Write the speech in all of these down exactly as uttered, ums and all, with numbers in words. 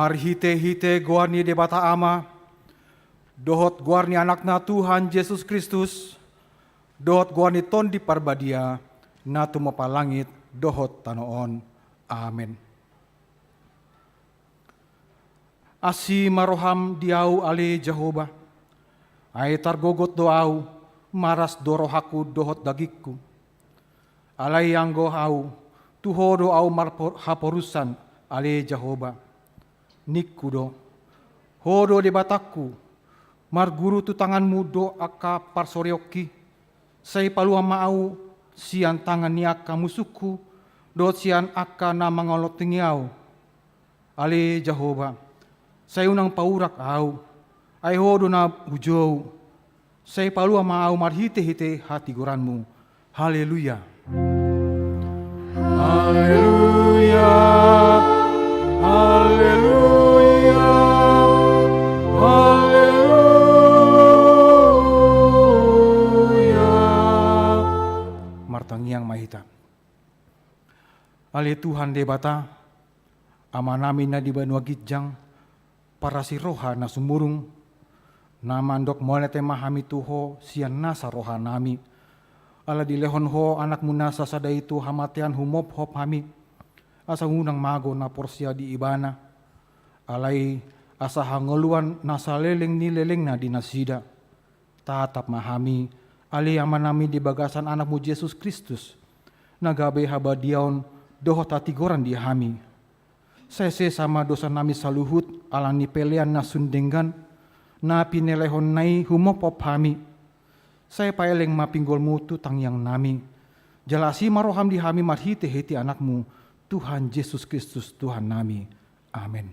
Marhite-hite goar ni Debata Ama, dohot goar ni Anakna Tuhan Jesus Kristus, dohot goar ni Tondi Parbadia, na tumompa langit dohot tano on. Amen. Asi ma roham di ahu ale Jahowa, ai targogot do ahu, maras do rohangku dohot dagingku. Alai anggo ahu, tu Ho do ahu marpo-, haporusan, ale Jahowa. Ningku do, Ho do Debatangku, marguru tu tanganmu do angka parsorionki, sai palua ma ahu sian tangan ni angka musungku, dohot sian angka na mangalontingi ahu. Ale Jahowa, sai unang paurak ahu, ai Ho do na hujou, sai palua ma ahu marhite-hite hatigoranmu. Haleluya. Haleluya. Haleluya. Haleluya. Martangiang ma hita. Ale Tuhan Debata, Amanami na di banua ginjang, parasi roha na sumurung, na mandok mauliate ma hami tu Ho sian nasa rohanami. Ala dilehon Ho Anakmu na sasada i tu hamatean humophop hami, asa unang mago na porsea di Ibana. Alai asa hangoluan na saleleng ni lelengna di nasida. Tatap ma hami, ale Amanami, di bagasan Anakmu Jesus Kristus, na gabe habadiaon dohot hatigoran di hami. Sai sesa ma dosanami saluhut ala ni pelean na sun denggan, na pinelehonna i humophop hami. Sai paeleng ma pinggolmu tu tangiangnami. Jala asi ma roham di hami marhite-hite Anakmu, Tuhan Jesus Kristus, Tuhannami. Amen.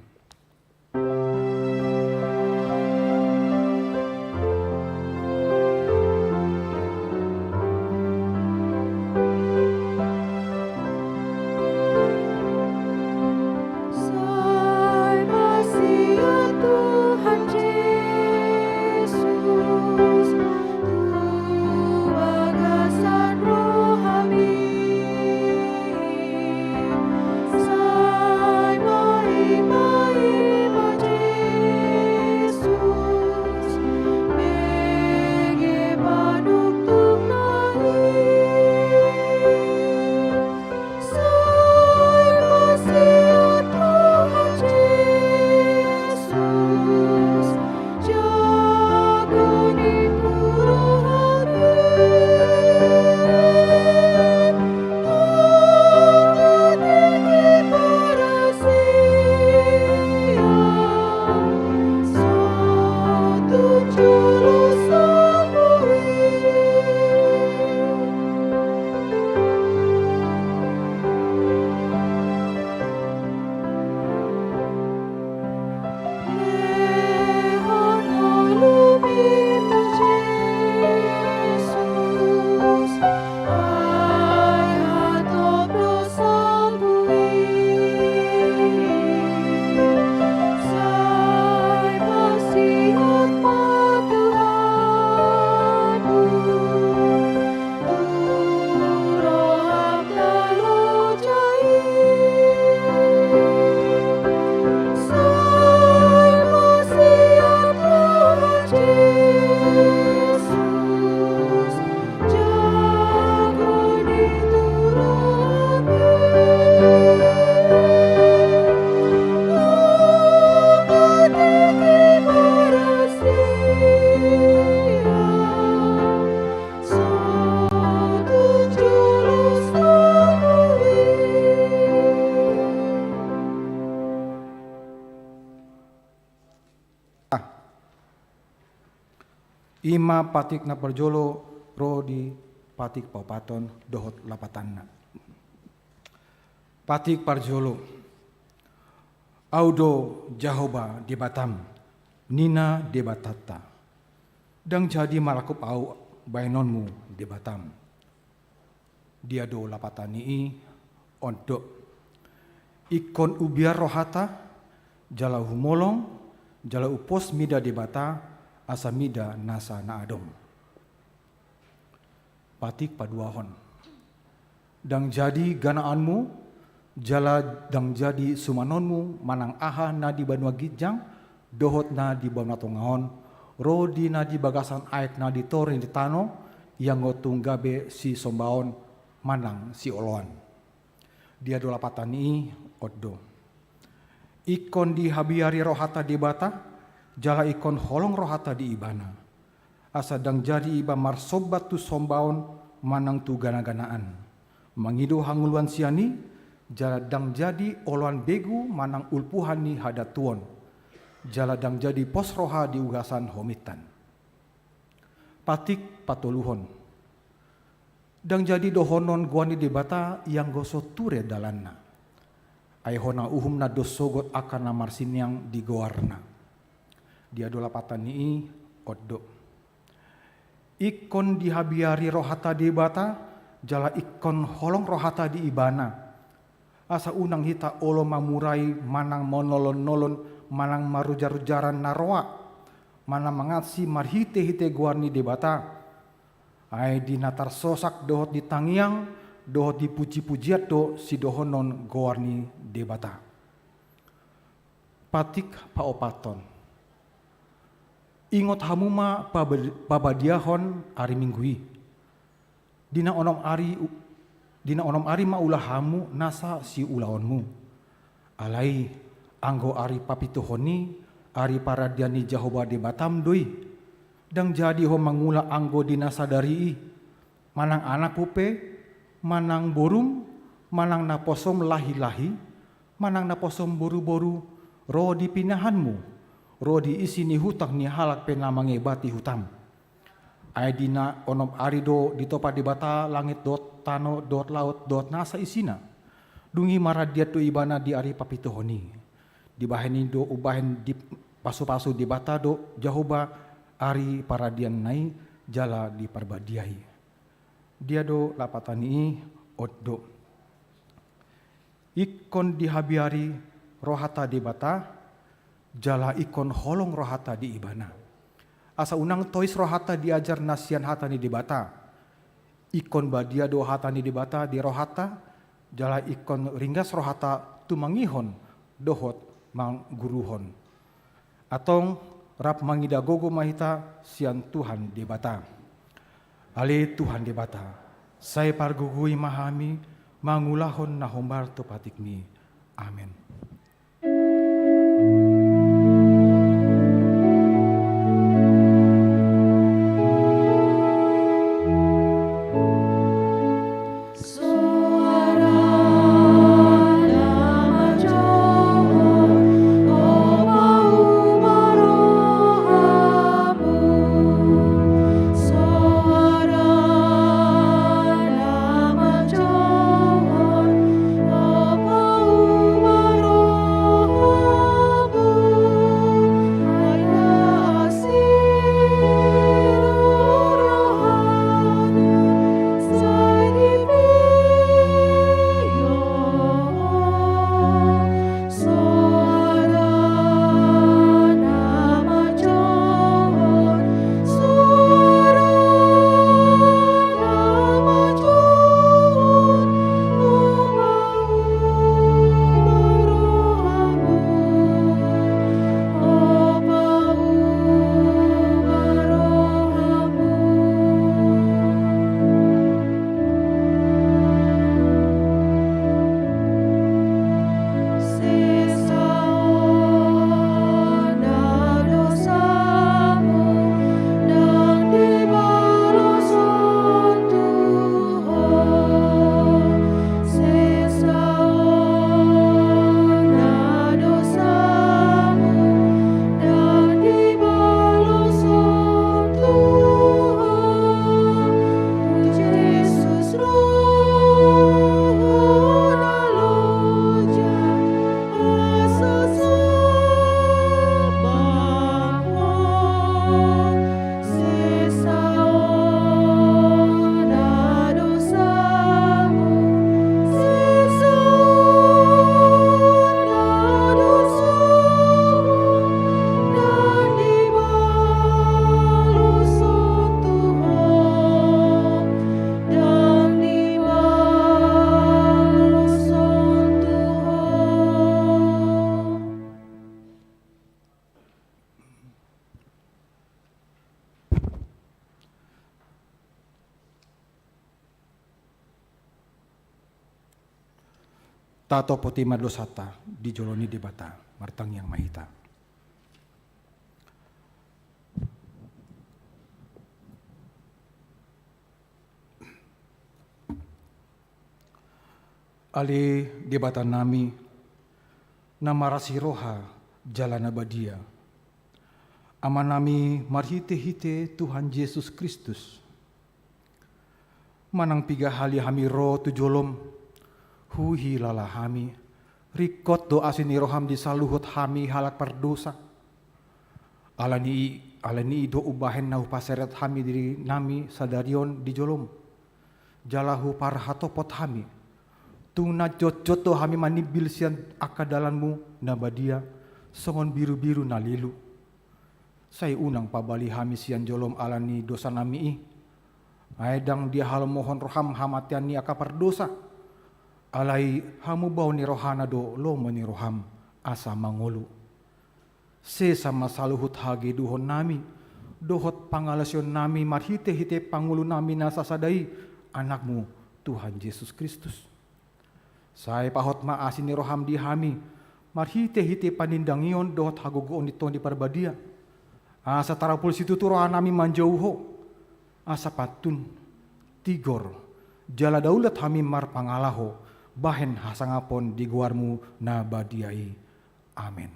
I ma patik na parjolo ro di patik paopathon dohot lapatanna. Patik parjolo. Ahu do Jahowa Debatam, ninna Debatanta. Ndang jadi marangkup ahu bahenonmu Debatam. Dia do lapatan ni i? On do. Ingkon hubiar rohanta, jala humolong, jala hupos mida Debata, asa mida nasa na adong. Patik paduahon. Ndang jadi ganaanmu, Jala ndang jadi sumanonmu manang aha na di banua ginjang dohot na di banua tonga on, ro di na di bagasan aek na di toru ni tano, ianggo tung gabe sisombaon manang sioloan. Dia do lapatan i, on do. Ingkon dihabiari rohanta Debata, jala ingkon holong rohanta di Ibana. Asa ndang jadi iba marsomba tu sombaon manang tu ganaganaan. Mangido hangoluan sian i, jala ndang jadi oloan begu manang ulpuhan ni hadatuon. Jala ndang jadi pos roha di ugasan homintan. Patik patoluhon. Ndang jadi dohonon goar ni Debata ianggo so ture dalanna. Ai hona uhum na dos sogot angka na marsininang di goarna. Dia do lapatan ni i, on do. Ingkon dihabiari rohanta Debata, jala ingkon holong rohanta di Ibana. Asa unang hita olo mamurai manang manolon-nolon manang marujar-rujaran na roa, manang mangansi marhite-hite goar ni Debata. Ai di na tarsosak dohot di tangiang, dohot di puji-pujian do sidohonon goar ni Debata. Patik paopathon. Ingot hamu ma pabad-, pabadiahon ari Minggu i. Di na onom ari u-, di na onom ari ma ula hamu nasa siulaonmu. Alai, anggo ari papituhon i, ari paradian ni Jahowa Debatam do i. Ndang jadi ho mangula anggo di na sadari i. Manang anakmu pe, manang borum, manang naposom lahi-lahi, manang naposom boru-boru, ro di pinahanmu, ro di isi ni hutang ni halak pe na mangebati hutangmu. Ai di na onom ari do ditopa Debata langit dohot tano dohot laut dohot nasa isina. Dung i maradian do Ibana di ari papituhon i. Dibahen i do umbahen dipasu-pasu Debata do Jahowa ari paradianna i jala diparbadiai. Dia do lapatan i, on do. Ingkon dihabiari rohanta Debata, jala ingkon holong rohanta di Ibana. Asa unang tois rohanta diajar na sian hata ni Debata. Ingkon badia do hata ni Debata di rohanta, jala ingkon ringgas rohanta tumangihon dohot mangguruhon. Antong rap mangida gogo ma hita sian Tuhan Debata. Ale Tuhan Debata, sai pargogoi ma hami mangulahon na hombar tu patikmi. Amen. Tatopoti ma dosanta di jolo ni Debata. Martangiang ma hita. Ale Debatanami, na marasi roha jala na badia, Amanami marhitehite Tuhan Jesus Kristus, manang piga hali hami ro tu jolom, huhilala hami, ringkot do asi ni roham di saluhut hami halak pardosa. Alani i, alani i do umbahen na hupasahat hami dirinami sadari on di jolom, jala huparhatopot hami, tung na jotjot do hami manimbil sian angka dalanmu na badia, songon birubiru na lilu. Sai unang pabali hami sian jolom alani dosanami i. Ai ndang dialomohon roham hamatean ni angka pardosa. Alai hamubaon ni rohana do lomo ni roham asa mangolu. Sesa ma saluhut hageduhonnami dohot pangalaosionnami marhitehite Pangulunami na sasada i, Anakmu, Tuhan Jesus Kristus. Sai pahot ma asi ni roham di hami marhitehite panindangion dohot hagogoon ni Tondi Parbadia, asa tarapul situtu rohanami manjou Ho, asa pantun, tigor, jala daulat hami marpangalaho bahen hasangapon di goarmu na badia i. Amen.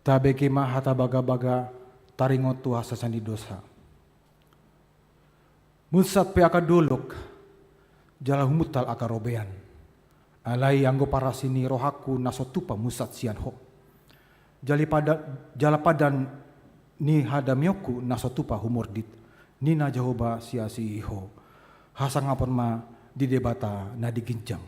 Tabege ma hata bagabaga taringot tu hasesaan ni dosa. Munsat pe angka dolok, jala humuntal angka robean. Alai anggo parasi ni rohangku na so tupa munsat sian Ho, jala pada-, jala padan ni hadameonku na so tupa humordit, ninna Jahowa siasi i Ho. Hasangapon ma di Debata na di ginjang.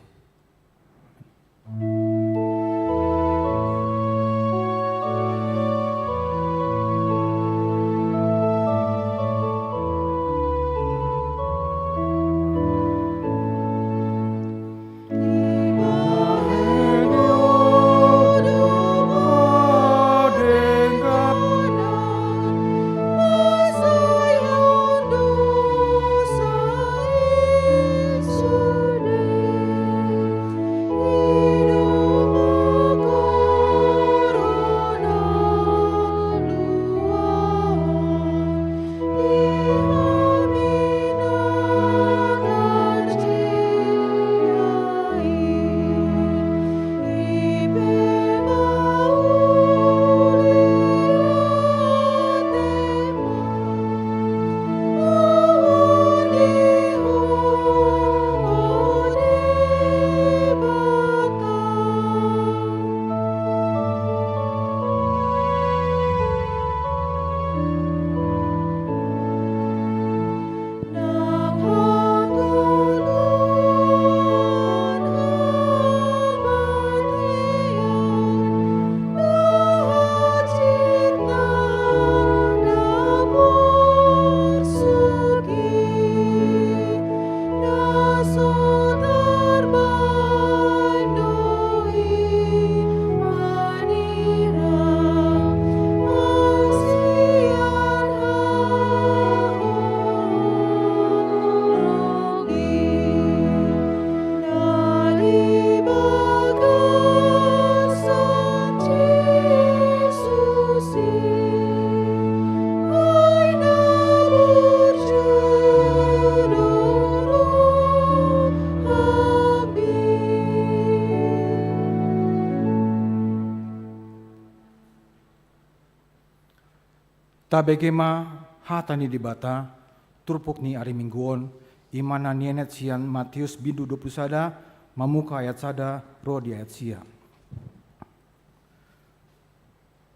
Tabege ma hata ni Debata, turpuk ni ari Minggu on, i ma na nienet sian Matius bindu dua pulu sada, mamungka ayat sada ro di ayat sia.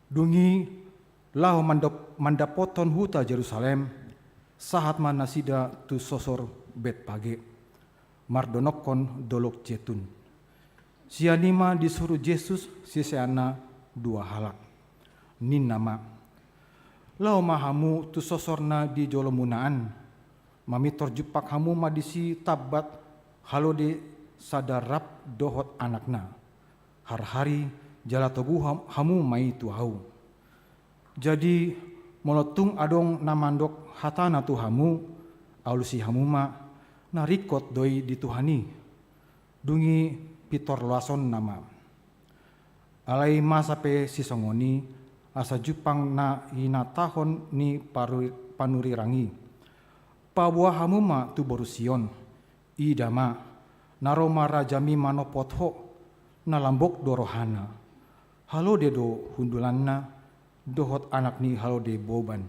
Dung i laho mandap-, mandapothon huta Jerusalem, sahat ma nasida tu sosor Betpage, mardonokkon dolok Jetun. Sian i ma disuru Jesus siseanna dua halak. Ninna ma: Laho ma hamu tu sosor na di jolomuna an, mamintor jumpang hamu ma disi tambat halode sada rap dohot anakna. Harhari jala togu ham-, hamu ma i tu ahu. Jadi, molo tung adong na mandok hatana tu hamu, alusi hamu ma, na ringkot do i di Tuhan i. Dung i pintor loasonna ma. Alai masa pe sisongon i, asa jumpang na hinatahon ni paru-, panurirang i. Paboa hamu ma tu boru Sion, ida ma, na ro ma rajami manopot ho, na lambok do rohana. Halode do hundulanna, dohot anak ni halode boban.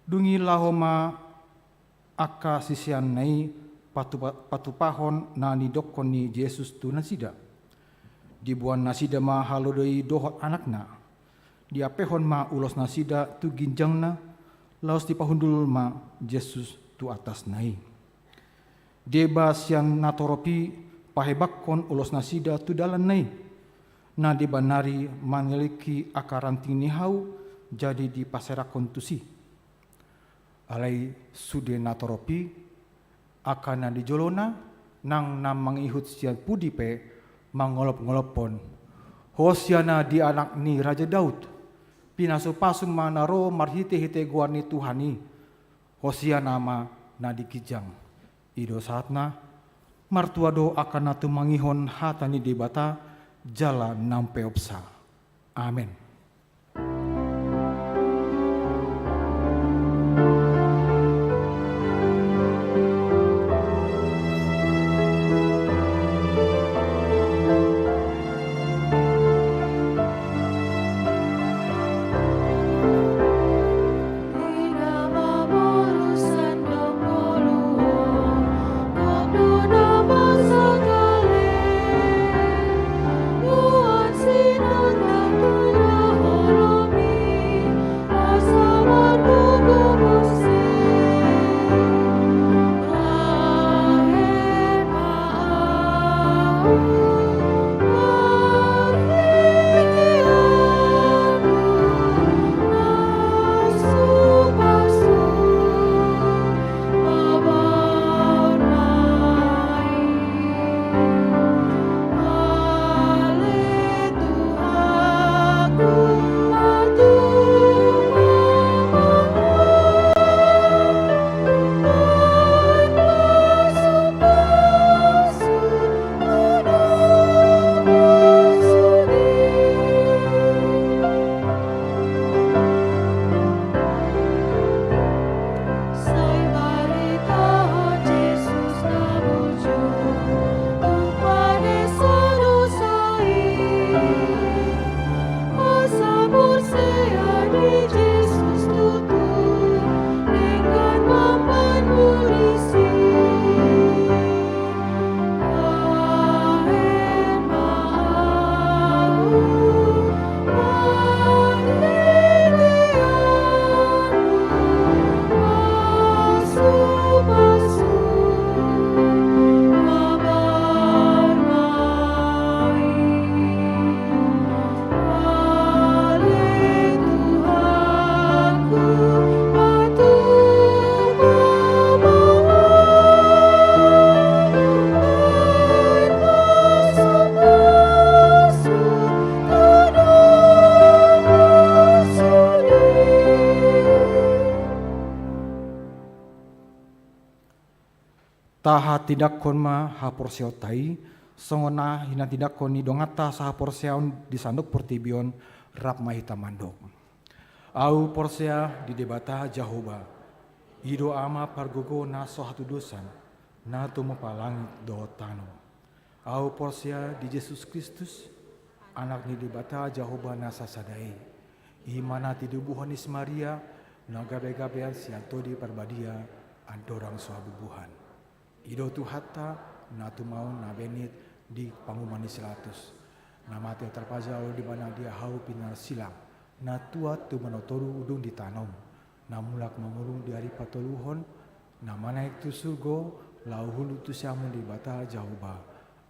Dung i laho ma angka siseanna i patupa-, patupahon na nidokkon ni Jesus tu nasida. Diboan nasida ma halode i dohot anakna. Diampehon ma ulosnasida tu ginjangna, laos dipahundul ma Jesus tu atasna i. Deba sian natorop i pahebangkon ulosnasida tu dalanna i, na deba nari mangalingki angka ranting ni hau, jadi dipaserakhon tusi. Alai sude natorop i, angka na di jolona, nang na mangihut sian pudi pe, mangolopngolophon: Hosiana di anak ni Raja Daud, pinasupasu ma na ro marhitehite goar ni Tuhan i, Hosiana ma na di ginjang. I do sahatna. Martua do angka na tumangihon hata ni Debata, jala na umpeopsa. Amen. Tahatindangkon ma haporseaonta i, songon na hinatindangkon ni donganta sahaporseaon di sandok portibi on. Rap ma hita mandok. Ahu porsea di Debata Jahowa, i do Ama pargogo na so hatudosan, na tumompa langit dohot tano. Ahu porsea di Jesus Kristus, Anak ni Debata Jahowa na sasada i. I ma na tinobuhon ni si Maria, na gabe-gabean sian Tondi Parbadia, andorang so habubuhan. I do Tuhanta, na tumaon na benit di panguhuman ni si Pilatus. Na mate tarpajal di bana dia hau pinarsilang, na tuat tu banua toru dung di tano, na mulak mangolu di ari patoluhon, na manaek tu surgo, laho hundul tu siamun Debata Jahowa,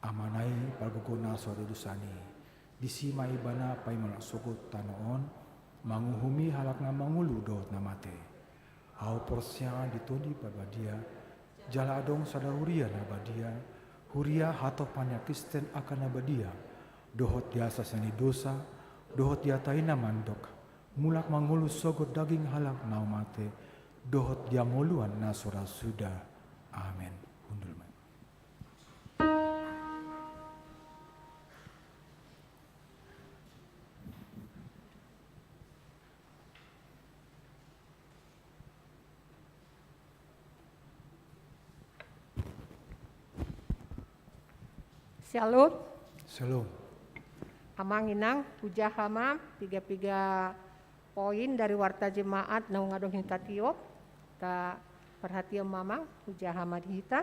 Amana i pargogona so dodosan i. Disi ma ibana paima na sogot tano on, manguhumi halak na mangolu dohot na mate. Ahu porsea di Tondi Parbadia, jala adong sada huria na badia, huria hatopan ni Kristen angka na badia, dohot di hasesaan ni dosa, dohot di hata i na mandok, mulak mangolu sogot daging halak na mate, dohot di hangoluan na so ra suda. Amen. Hundul ma. Shalom. Shalom. Amang inang, hujaha ma piga-piga poin dari warta jemaat naung adong hita tiop, ta perhatian ma amang, hujaha ma di hita.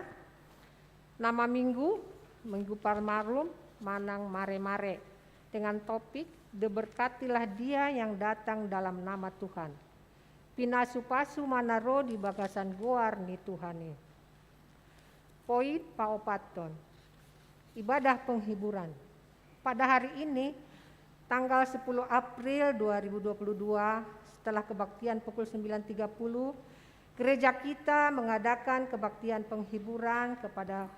Nama minggu, Minggu Palmarum manang Mare-mare, dengan topik, "Diberkatilah dia yang datang dalam nama Tuhan." Pinasu-pasu ma na ro di bagasan goar ni Tuhan i. Poin paopathon, ibadah penghiburan. Pada hari ini, tanggal sepuluh April dua ribu dua puluh dua, setelah kebaktian pukul sembilan tiga puluh, gereja kita mengadakan kebaktian penghiburan kepada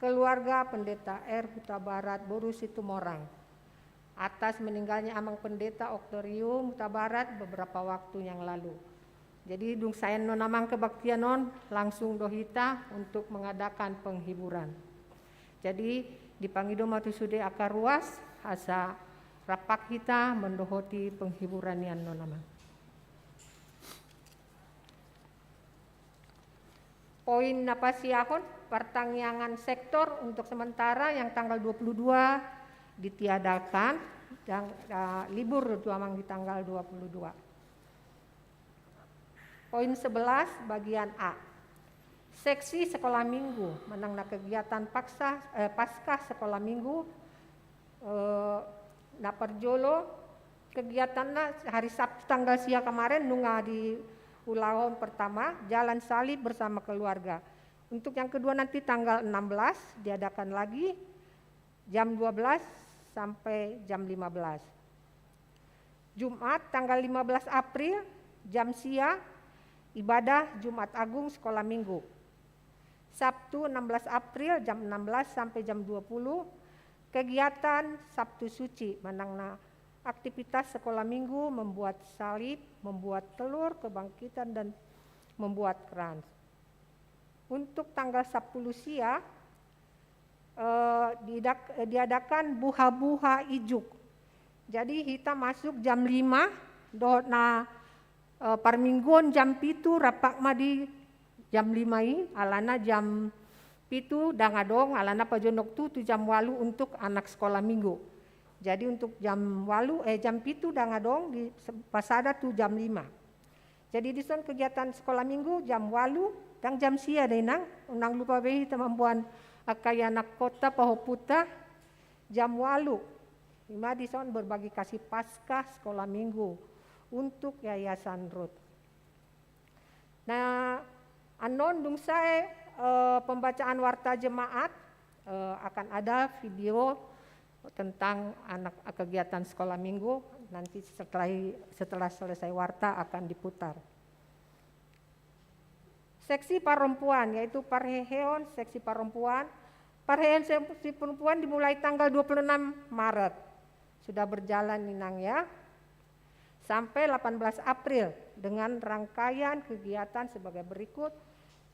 keluarga Pendeta R. Hutabarat, Boru Situmorang, atas meninggalnya Amang Pendeta Oktorium Hutabarat beberapa waktu yang lalu. Jadi, dung sae annon amang kebaktian on, langsung do hita untuk mengadakan penghiburan. Jadi, dipangido ma tu sude angka ruas, asa rap hita mendohoti penghiburan ni annon amang. Poin na pasiahon, pertangiangan sektor untuk sementara yang tanggal dua puluh dua ditiadakan, dan, eh, libur tu amang di tanggal dua puluh dua. Poin sebelas, bagian A. Seksi sekolah minggu, manang na kegiatan paksa, eh, Paskah sekolah minggu, eh, na parjolo, kegiatanna hari Sabtu tanggal sia kemarin, nunga diulahon pertama, jalan salib bersama keluarga. Untuk yang kedua nanti tanggal enam belas diadakan lagi, jam dua belas sampai jam lima belas. Jumat tanggal lima belas April, jam sia, ibadah Jumat Agung Sekolah Minggu. Sabtu enam belas April, jam enam belas sampai jam dua puluh, kegiatan Sabtu Suci, manang na aktivitas sekolah minggu, membuat salib, membuat telur kebangkitan, dan membuat krans. Untuk tanggal sapuluh sia, eh, didak-, eh, diadakan buha-buha ijuk. Jadi, hita masuk jam lima, dohot na, eh, parmingguon jam pitu, rap ma di jam lima i, alana jam pitu ndang adong, alana pajonok tu, tu jam ualu untuk anak sekolah minggu. Jadi, untuk jam ualu, eh, jam pitu ndang adong, di, se-, pasada tu jam lima. Jadi, dison kegiatan sekolah minggu jam ualu, ndang jam sia da inang, unang lupa be hita mamboan angka ianakhonta, pahompunta, jam ualu. I ma dison berbagi kasih Paskah sekolah minggu untuk Yayasan Rut. Nah, annon dung sae, eh, pembacaan warta jemaat, eh, akan ada video tentang anak, kegiatan sekolah minggu, nanti setelah, setelah selesai warta akan diputar. Seksi parompuan, yaitu parheheon seksi parompuan. Parheheon seksi parompuan dimulai tanggal dua puluh enam Maret. Sudah berjalan, Inang, ya. Sampai delapan belas April dengan rangkaian kegiatan sebagai berikut,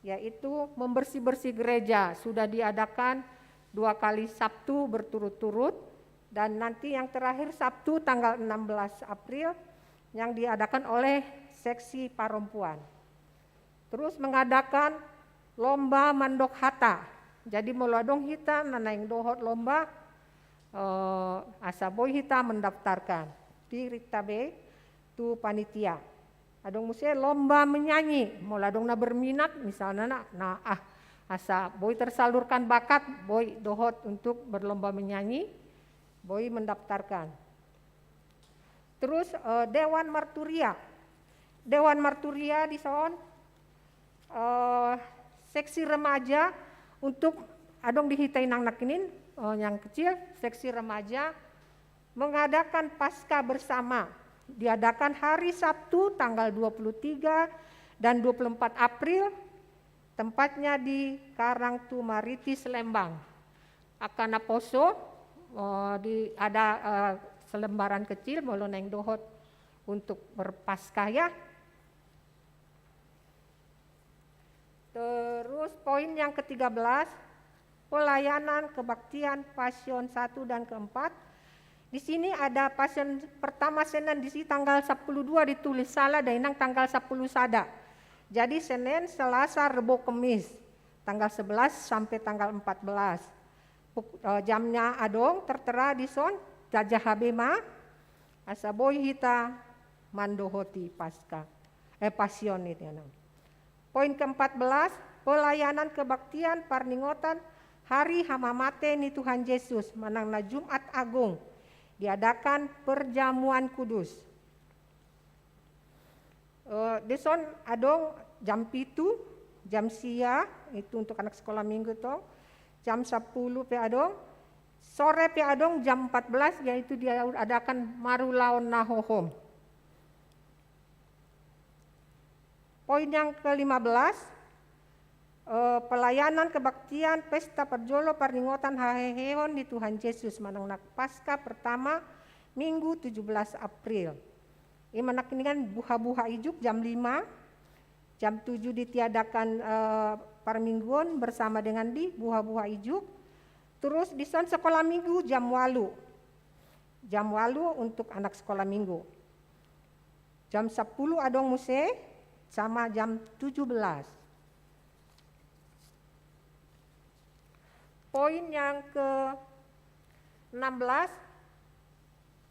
yaitu membersih-bersih gereja, sudah diadakan dua kali Sabtu berturut-turut, dan nanti yang terakhir Sabtu tanggal enam belas April yang diadakan oleh seksi parompuan. Terus mengadakan lomba mandok hata. Jadi, molo adong hita na naeng dohot lomba, eh, asa boi hita mendaftarkan. Diri hita be, tu panitia. Adong muse lomba menyanyi, molo adong na berminat misalna na, na ah, asa boi tersalurkan bakat, boi dohot untuk berlomba menyanyi, boi mendaftarkan. Terus eh, Dewan Marturia. Dewan Marturia dison eh, seksi remaja untuk adong di hita inang nakinin eh, yang kecil, seksi remaja mengadakan Paskah bersama diadakan hari Sabtu tanggal dua puluh tiga dan dua puluh empat April, tempatnya di Karang Tumaritis, Lembang. Angka naposo eh, di, ada eh, selembaran kecil molo naeng dohot untuk berpaskah ya. Terus poin yang ketiga belas, pelayanan kebaktian Passion satu dan keempat. Di sini ada Passion pertama Senin, di sini tanggal sepuluh dua ditulis, salah, dainang tanggal sepuluh sada. Jadi Senin, Selasa, Rebo, Kemis, tanggal sebelas sampai tanggal empat belas. Puk- eh, jamnya adong tertera dison, jaha be ma, asa boi hita mandohoti Paskah, eh, Passion itu ya. Poin keempat belas, pelayanan kebaktian parningotan hari hamamate ni Tuhan Yesus manang na Jumat Agung, diadakan perjamuan kudus. Eh, dison adong jam pitu, jam sia, itu untuk anak sekolah minggu tong, jam sepuluh pe adong, sore pe adong jam empat belas, yaitu diadakan marulaon na hohom. Poin yang kelima belas, eh, pelayanan kebaktian pesta parjolo parningotan haheheon ni Tuhan Yesus manang na Paskah pertama, Minggu tujuh belas April. Ima nakkiningan buha-buha ijuk jam lima, jam tujuh ditiadakan eh, parmingguon bersama dengan di buha-buha ijuk. Terus dison sekolah minggu jam walu. Jam walu untuk anak sekolah minggu. Jam sepuluh adong muse sama jam tujuh belas. Poin yang ke enam belas,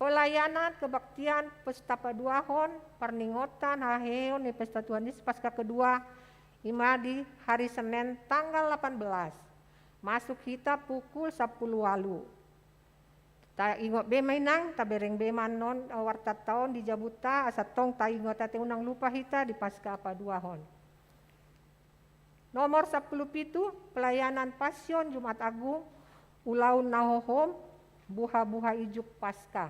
pelayanan kebaktian pesta paduahon parningotan haheheon ni pesta Tuhan Yesus Paskah kedua, ima di hari Senin tanggal delapan belas. Masuk hita pukul sepuluh walu. Taingot be ma inang, tabereng be ma annon, eh, wartanta on di jabunta, asa tong taingot ate unang lupa hita di Paskah paduahon. Nomor sepuluh pitu, pelayanan Passion Jumat Agung, ulaon na hohom, buha-buha ijuk Paskah.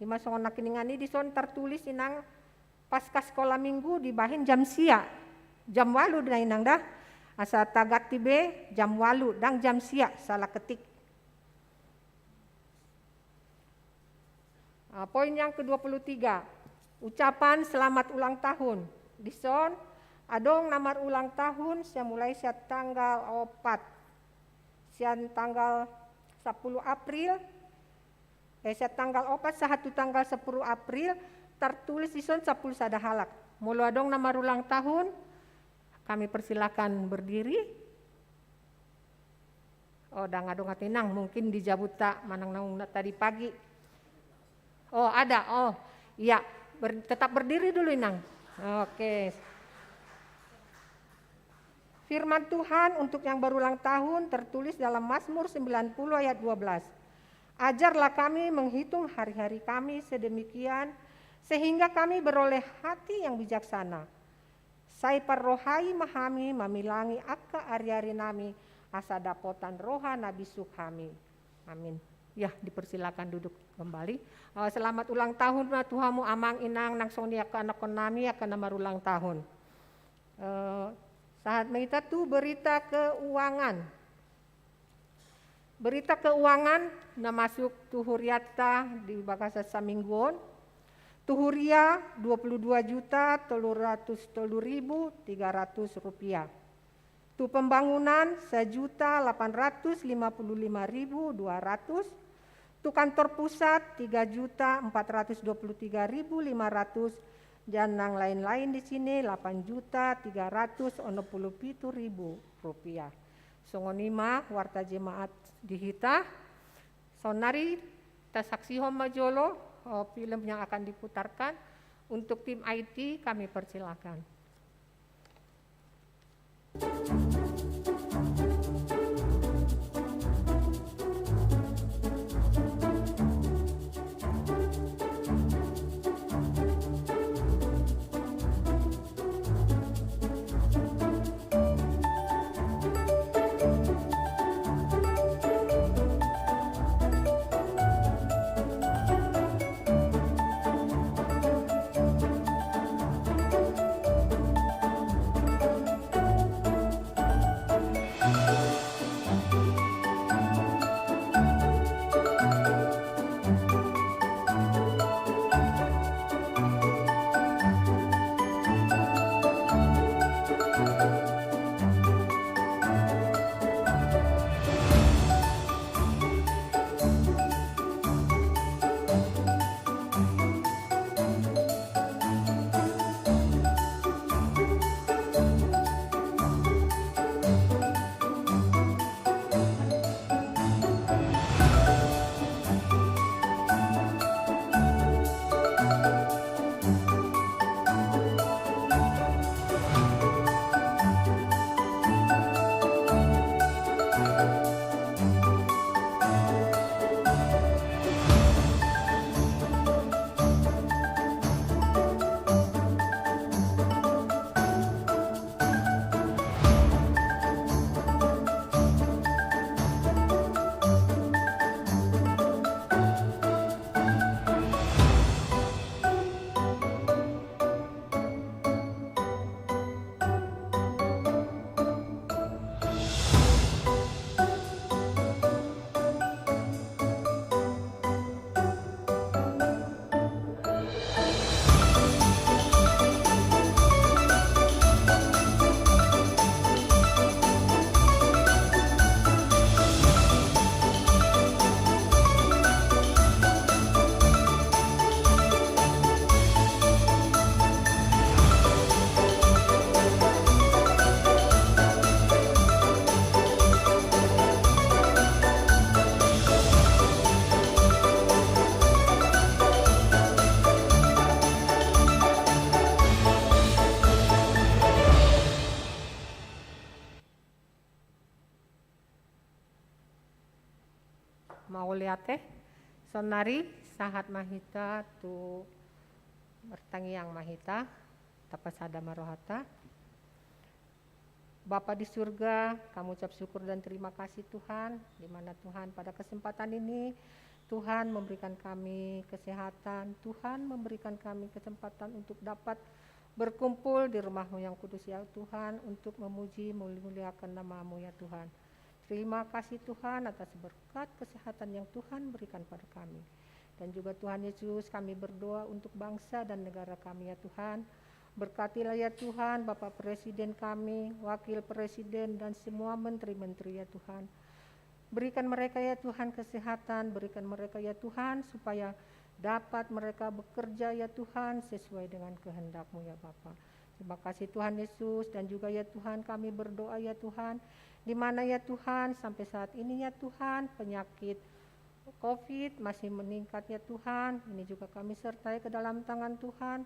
Ima songon nakkiningan i dison tertulis inang Paskah sekolah minggu dibahen jam sia. Jam walu da inang da. Asa taganti be jam walu, ndang jam sia, salah ketik. Ah, poin yang kedua puluh tiga, ucapan selamat ulang tahun. Dison, adong na marulang tahun, sian mulai sian tanggal opat, sian tanggal sepuluh April, eh, sian tanggal opat sahat tu tanggal sepuluh April, tertulis dison sepuluh sada halak. Molo adong na marulang tahun, kami persilakan berdiri. Oh, ndang adong ate inang, mungkin di jabunta manang naung na tadi pagi. Oh, ada. Oh, iya. Ber- tetap berdiri dulu inang. Oke. Firman Tuhan untuk yang berulang tahun tertulis dalam Mazmur sembilan puluh ayat dua belas. Ajarlah kami menghitung hari-hari kami sedemikian sehingga kami beroleh hati yang bijaksana. Sai parrohai ma hami mamilangi angka ari-ari nami, asa dapotan roha na bisuk hami. Amin. Ya, dipersilakan duduk kembali. Eh, selamat ulang tahun ma tu hamu amang inang, nang songon i angka anakkon nami angka na marulang tahun. Eh, sahat ma hita tu berita keuangan. Berita keuangan na masuk tu hurianta di bagasan saminggu on. Tu huria dua puluh dua juta tolu ratus tolu ribu tiga ratus rupiah. Tu pembangunan sajuta lapan ratus lima puluh lima ribu dua ratus. Tu kantor pusat tiga juta empat ratus dua puluh tiga ribu lima ratus. Dan nang lain-lain di sini delapan juta tiga ratus onom puluh pitu ribu rupiah. Songon i ma warta jemaat di hita. Saonnari tasaksihon ma jolo, eh, film yang akan diputarkan. Untuk tim I T kami persilakan. Mauliate. Saonnari sahat ma hita tu martangiang ma hita. Tapasada ma rohanta. Bapa di surga, kami ucap syukur dan terima kasih Tuhan, di mana Tuhan pada kesempatan ini Tuhan memberikan kami kesehatan, Tuhan memberikan kami kesempatan untuk dapat berkumpul di rumah-Mu yang kudus ya Tuhan, untuk memuji, memuliakan nama-Mu ya Tuhan. Terima kasih Tuhan atas berkat kesehatan yang Tuhan berikan pada kami. Dan juga Tuhan Yesus, kami berdoa untuk bangsa dan negara kami ya Tuhan. Berkatilah ya Tuhan, Bapak Presiden kami, Wakil Presiden, dan semua menteri-menteri ya Tuhan. Berikan mereka ya Tuhan kesehatan, berikan mereka ya Tuhan supaya dapat mereka bekerja ya Tuhan sesuai dengan kehendak-Mu ya Bapa. Terima kasih Tuhan Yesus, dan juga ya Tuhan kami berdoa ya Tuhan, di mana ya Tuhan sampai saat ini ya Tuhan penyakit covid masih meningkat ya Tuhan, ini juga kami sertai ke dalam tangan Tuhan.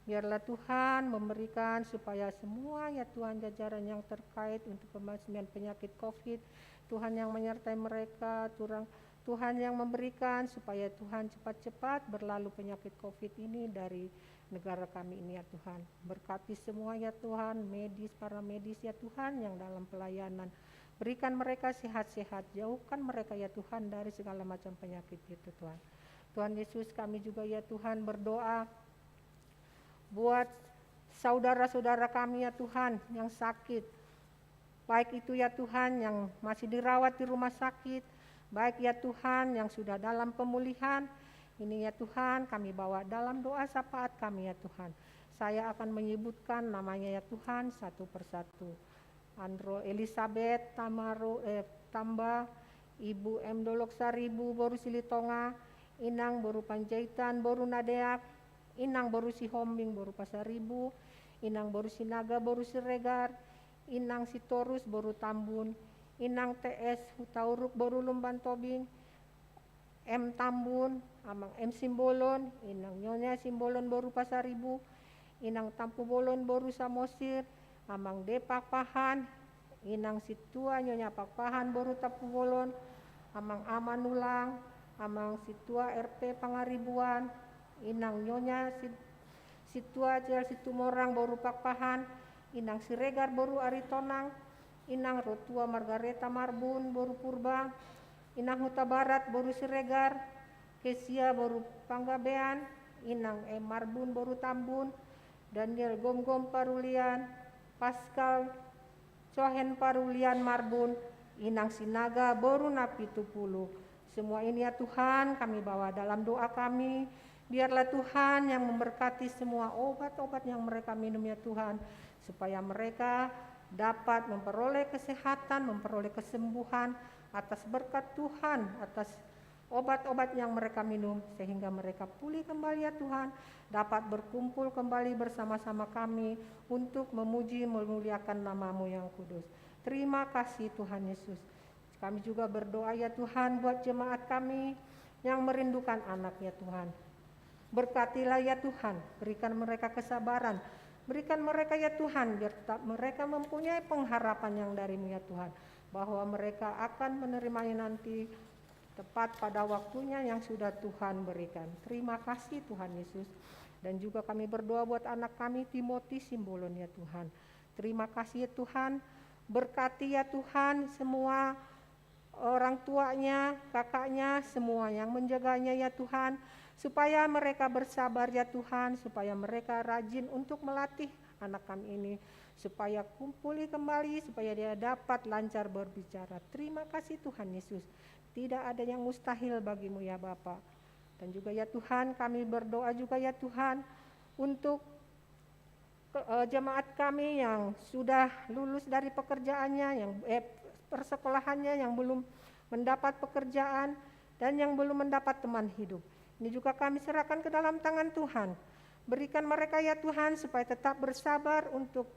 Biarlah Tuhan memberikan supaya semua ya Tuhan jajaran yang terkait untuk pemasmian penyakit covid, Tuhan yang menyertai mereka, Tuhan, Tuhan yang memberikan supaya Tuhan cepat-cepat berlalu penyakit covid ini dari negara kami ini ya Tuhan. Berkati semua ya Tuhan, medis, para medis ya Tuhan yang dalam pelayanan. Berikan mereka sehat-sehat, jauhkan mereka ya Tuhan dari segala macam penyakit itu Tuhan. Tuhan Yesus, kami juga ya Tuhan berdoa buat saudara-saudara kami ya Tuhan yang sakit, baik itu ya Tuhan yang masih dirawat di rumah sakit, baik ya Tuhan yang sudah dalam pemulihan, ini ya Tuhan kami bawa dalam doa syafaat kami ya Tuhan. Saya akan menyebutkan namanya ya Tuhan satu persatu. Andro Elizabeth Tamaro, eh, Tamba, Ibu M Dolok Saribu, boru Silitonga, Inang boru Panjaitan, boru Nadeak, Inang boru Sihombing, boru Pasaribu, Inang boru Sinaga, boru Siregar, Inang Sitorus, boru Tambun, Inang T S Hutauruk, boru Lumban Tobing, M Tambun, amang M Simbolon, inang Nyonya Simbolon boru Pasaribu, inang Tampubolon boru Samosir, amang D Pakpahan, inang Sintua Nyonya Pakpahan boru Tampubolon, amang Ama Nulang, amang Sintua R P Pangaribuan, inang Nyonya Sin-, Sintua Jel Situmorang boru Pakpahan, inang Siregar boru Aritonang, inang Rotua Margareta Marbun boru Purba, inang Hutabarat boru Siregar, Kesia boru Panggabean, inang M Marbun boru Tambun, Daniel Gomgom Parulian, Pascal Cohen Parulian Marbun, inang Sinaga boru Napitupulu. Semua ini ya Tuhan, kami bawa dalam doa kami. Biarlah Tuhan yang memberkati semua obat-obat yang mereka minum ya Tuhan, supaya mereka dapat memperoleh kesehatan, memperoleh kesembuhan atas berkat Tuhan, atas obat-obat yang mereka minum, sehingga mereka pulih kembali ya Tuhan, dapat berkumpul kembali bersama-sama kami untuk memuji memuliakan nama-Mu yang kudus. Terima kasih Tuhan Yesus. Kami juga berdoa ya Tuhan buat jemaat kami yang merindukan anak ya Tuhan. Berkatilah ya Tuhan, berikan mereka kesabaran, berikan mereka ya Tuhan, biar tetap mereka mempunyai pengharapan yang dari-Mu ya Tuhan, bahwa mereka akan menerimanya nanti tepat pada waktunya yang sudah Tuhan berikan. Terima kasih Tuhan Yesus. Dan juga kami berdoa buat anak kami Timothy Simbolon ya Tuhan. Terima kasih ya Tuhan. Berkati ya Tuhan semua orang tuanya, kakaknya, semua yang menjaganya ya Tuhan. Supaya mereka bersabar ya Tuhan, supaya mereka rajin untuk melatih anak kami ini. Supaya kumpuli kembali, supaya dia dapat lancar berbicara. Terima kasih Tuhan Yesus. Tidak ada yang mustahil bagi-Mu ya Bapa. Dan juga ya Tuhan, kami berdoa juga ya Tuhan, untuk ke-, eh, jemaat kami yang sudah lulus dari pekerjaannya, yang, eh, persekolahannya, yang belum mendapat pekerjaan, dan yang belum mendapat teman hidup. Ini juga kami serahkan ke dalam tangan Tuhan. Berikan mereka ya Tuhan, supaya tetap bersabar untuk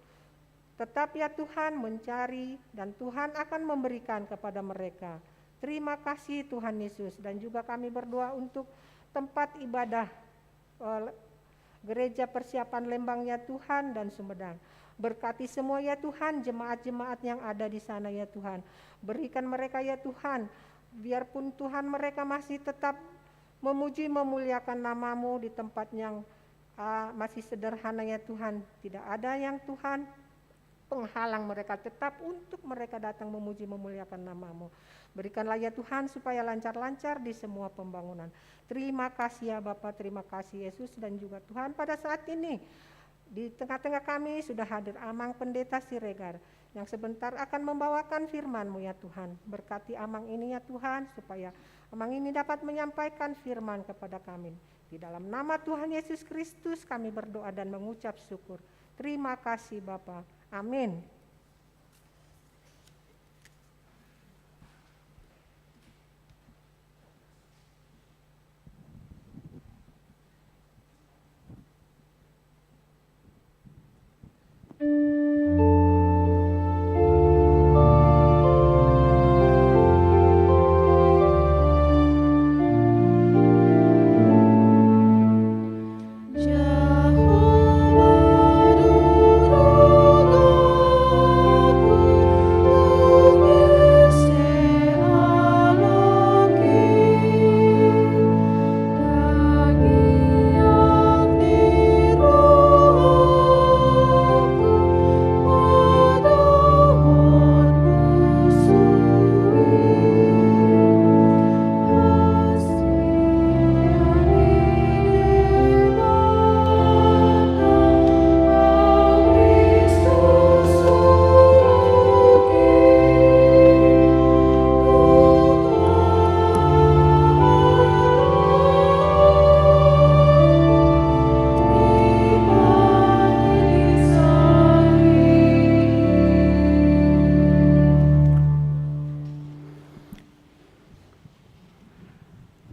tetap ya Tuhan mencari, dan Tuhan akan memberikan kepada mereka. Terima kasih Tuhan Yesus. Dan juga kami berdoa untuk tempat ibadah, eh, Gereja Persiapan Lembang ya Tuhan dan Sumedang. Berkati semua ya Tuhan, jemaat-jemaat yang ada di sana ya Tuhan. Berikan mereka ya Tuhan, biarpun Tuhan mereka masih tetap memuji memuliakan nama-Mu di tempat yang, ah, masih sederhana ya Tuhan. Tidak ada yang Tuhan penghalang mereka tetap untuk mereka datang memuji memuliakan nama-Mu. Berikanlah ya Tuhan supaya lancar-lancar di semua pembangunan. Terima kasih ya Bapa, terima kasih Yesus, dan juga Tuhan pada saat ini di tengah-tengah kami sudah hadir Amang Pendeta Siregar yang sebentar akan membawakan firman-Mu ya Tuhan. Berkati Amang ini ya Tuhan, supaya Amang ini dapat menyampaikan firman kepada kami. Di dalam nama Tuhan Yesus Kristus kami berdoa dan mengucap syukur. Terima kasih Bapa. Amin.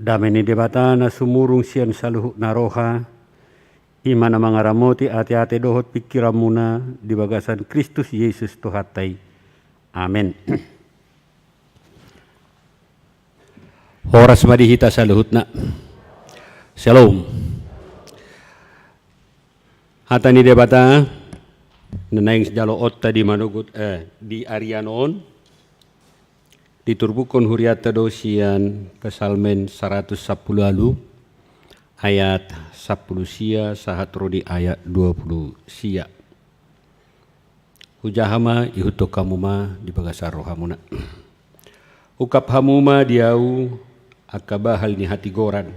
Dame ni Debata na sumurung sian saluhut na roha, i ma na mangaramoti ateate dohot pingkiranmuna di bagasan Kristus Jesus Tuhanta i. Amen. Horas ma di hita saluhutna. Shalom. Hata ni Debata na naeng jaloonta di manogot, eh, di arian on, diturbukhon hurianta do sian Psalmen saratus sampulu ualu, ayat sampulu sia sahat ro di ayat dua pulu sia. Hujaha ma, ihuthon hamu ma di bagasan rohamuna. Ungkap hamu ma di ahu angka bahal ni hatigoran,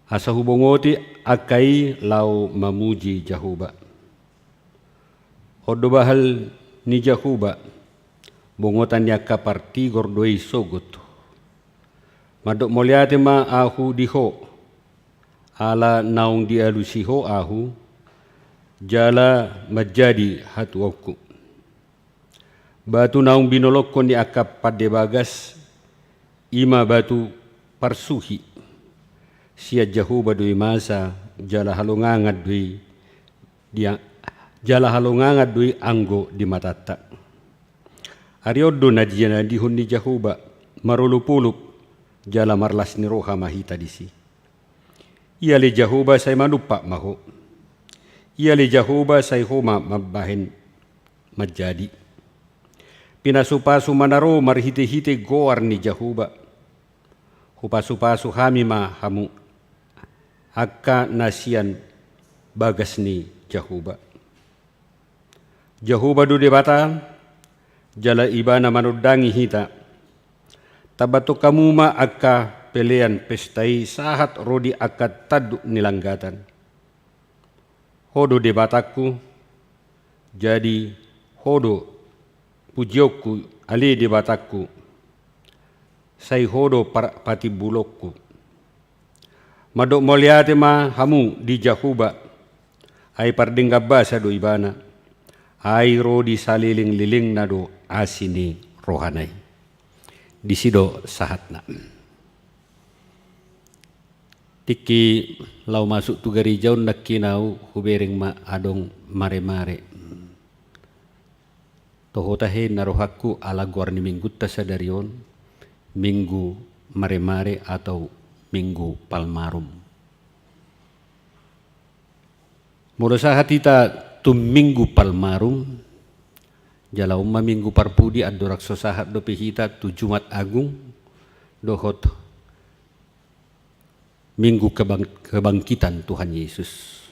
asa hubongoti angka i laho mamuji Jahowa. On do bahal ni Jahowa, bongotan ni angka partigor do i sogot. Mandok mauliate ma ahu di ho, ala naung dialusi ho ahu, jala manjadi hatuaonku. Batu naung binolongkon ni angka pande bagas, i ma batu parsuhi. Sian Jahowa do i masa, jala halongangan do i dia, jala halongangan do i anggo di matanta. Ari on do na jinadihon ni Jahowa, marolopolop, jala marlas ni roha ma hita disi. Ia ale Jahowa, sai manumpak ma ho. Ia ale Jahowa, sai ho ma mambahen manjadi. Pinasupasu ma na ro marhitehite goar ni Jahowa. Hupasupasu hami ma hamu, angka na sian bagas ni Jahowa. Jahowa do Debata, jala Ibana manondangi hita. Tambathon hamu ma angka pelean pesta i sahat ro di angka tanduk ni langgatan. Ho do Debatangku, jadi ho do pujionku, ale Debatangku, sai ho do par-, patimbulonku. Mandok mauliate ma hamu di Jahowa, ai pardenggan basa do Ibana, ai ro di salelenglelengna do asi ni rohana i. Disi do sahatna. Tingki laho masuk tu gareja on nangkin ahu hubereng ma adong maremare. Toho tahe na rohangku ala goar ni minggunta sadari on, Minggu Maremare atau Minggu Palmarum. Molo sahat hita tu Minggu Palmarum, jala on ma Minggu Parpudi, andorang so sahat dope hita tu Jumat Agung dohot Minggu kebang-, kebangkitan Tuhan Yesus.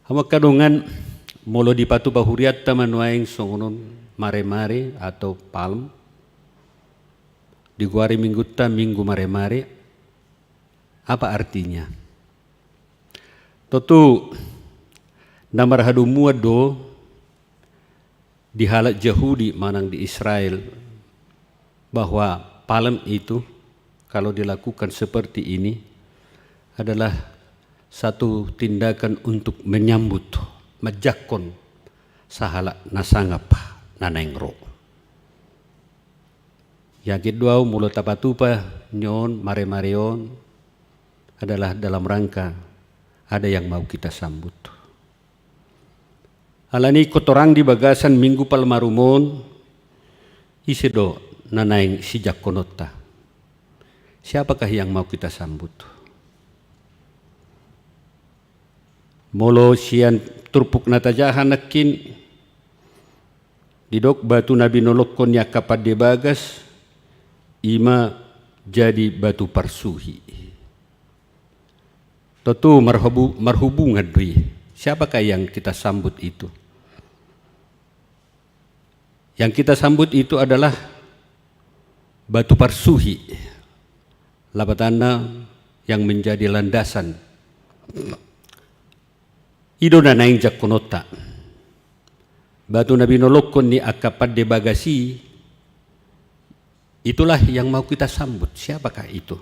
Hamu angka dongan, molo dipatupa hurianta ma nuaeng songon on Maremare atau Palm, digoari minggunta Minggu Maremare, apa artinya? Tontu na marhadomuan do di halak Jahudi manang di Israel, bahwa Palm itu, kalau dilakukan seperti ini, adalah satu tindakan untuk menyambut, manjangkon sahalak na sangap na naeng ro. Yakin do ahu molo tapatupa nion maremare on adalah dalam rangka ada yang mau kita sambut. Alani i ingkon torang di bagasan Minggu Palmarum on, ise do na naeng sijangkononta? Siapakah yang mau kita sambut? Molo sian turpuk na tajaha nangkin, didok batu na binolongkon ni angka pande bagas, i ma jadi batu parsuhi. Tontu marhubu-, marhubungan do i. Siapakah yang kita sambut itu? Yang kita sambut itu adalah batu parsuhi. Lapatanna yang menjadi landasan. I do na naeng jangkononta. Batu na binolongkon ni angka pande bagas i, itulah yang mau kita sambut. Siapakah itu?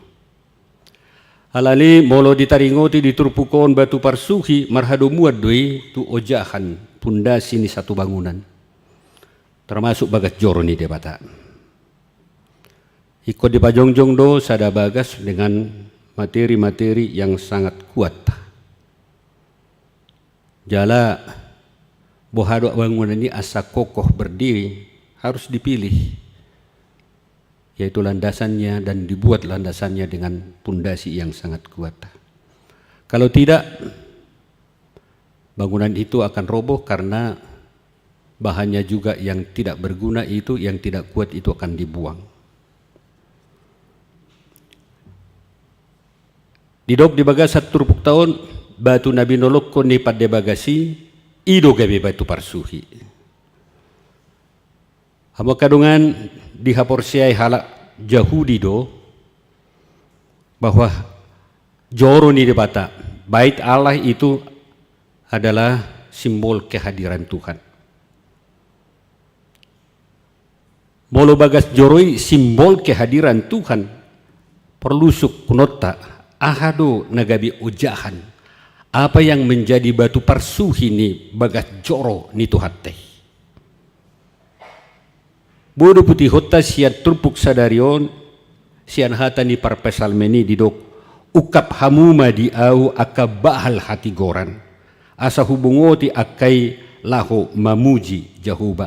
Alani i molo ditaringoti di turpuk on batu parsuhi, marhadomuan do i tu ojahan pundasi ni satu bangunan, termasuk bagas joro ni Debata. Ingkon dipajongjong do sada bagas dengan materi-materi yang sangat kuat. Jala boha do bangunan i asa kokoh berdiri, harus dipilih yaitu landasannya, dan dibuat landasannya dengan pondasi yang sangat kuat. Kalau tidak, bangunan itu akan roboh karena bahannya juga yang tidak berguna itu, yang tidak kuat itu akan dibuang. Didok di bagasan turpukta on, batu na binolongkon ni pande bagas i, i do gabe batu parsuhi. Hamu angka dongan, dihaporseai halak Jahudi do bahwa joro ni Debata, Bait Allah itu adalah simbol kehadiran Tuhan. Molo bagas joro i simbol kehadiran Tuhan, porlu sungkunonta, aha do na gabe ojahan, apa yang menjadi batu parsuhi ni bagas joro ni Tuhanta i? Boi do putihonta sian turpuk sadari on, sian hata ni parpsalmen i didok, ungkap hamu ma di ahu angka bahal hatigoran, asa hubongoti angka i laho mamuji Jahowa.